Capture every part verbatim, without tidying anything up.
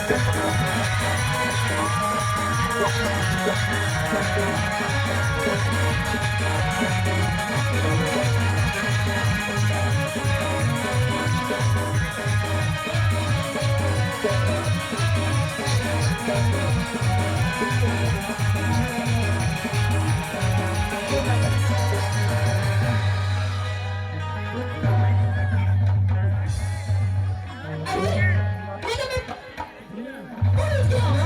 अरे, क्या हुआ?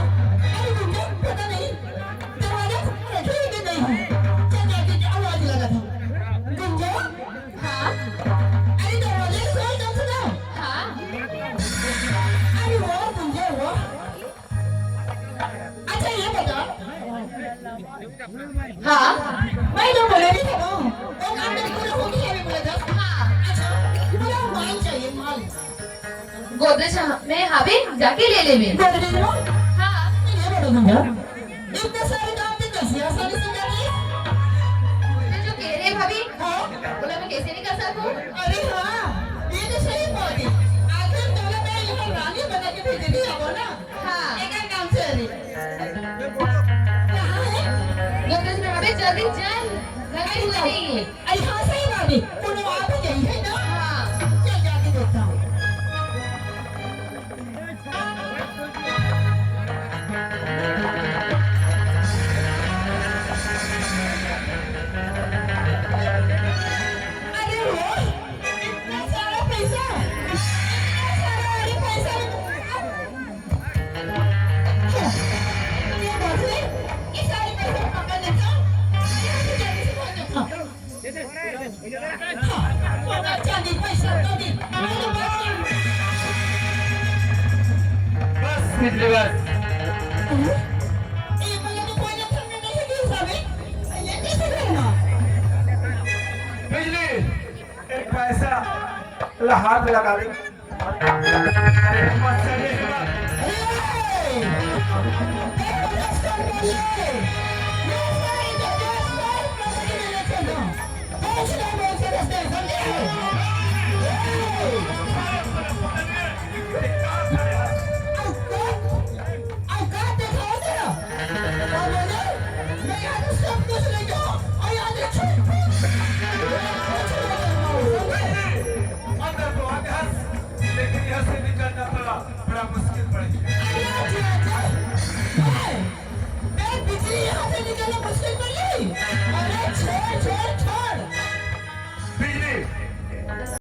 अरे, गुंजा, पता नहीं, दरवाजा खुला रखे कि नहीं? क्या जाके क्या आवाज लगा था? गुंजा? हाँ? अरे, दरवाजे के खोल, कम से कम। हाँ? अरे, वाह, गुंजा, वाह। अच्छा, ये बता। हाँ? मैं तो बोले नहीं था ना। वो काम मेरे पूरा हो गया, अभी बोला था। हाँ। अच्छा, मुझे माल चाहिए, माल। गोदरेज में हावे, जाके ले लेबे। गोदरेज में? हाँ। ये बड़ा भैया, इतने सारे काम भी कैसे आसानी से कर लिए? मैं जो कह रहे भाभी, हाँ? बोला मैं कैसे नहीं कर सकूँ? अरे हाँ, ये तो सही बात है। आखिर तोला मैं यहाँ रानी बना के भेजे थी, अब ना? हाँ। एक काम से अरे। कहाँ है? गोदरेज में हावे, जल्दी चल। घर अरे, में नहीं है। अरे हाँ, सही बात है। कोनो आप ही गई है ना? हाँ। चल, जाके देखता हूँ। अरे वो, इतना सारा पैसा, इतना सारा, अरे, पैसा। ये बात है, ये सारे पैसे पकड़ लेता हूँ। यहाँ से जल्दी से भाग जाता हूँ। बस मित्र, बस। बिजली, एक पैसा ला हाथ लगा दे।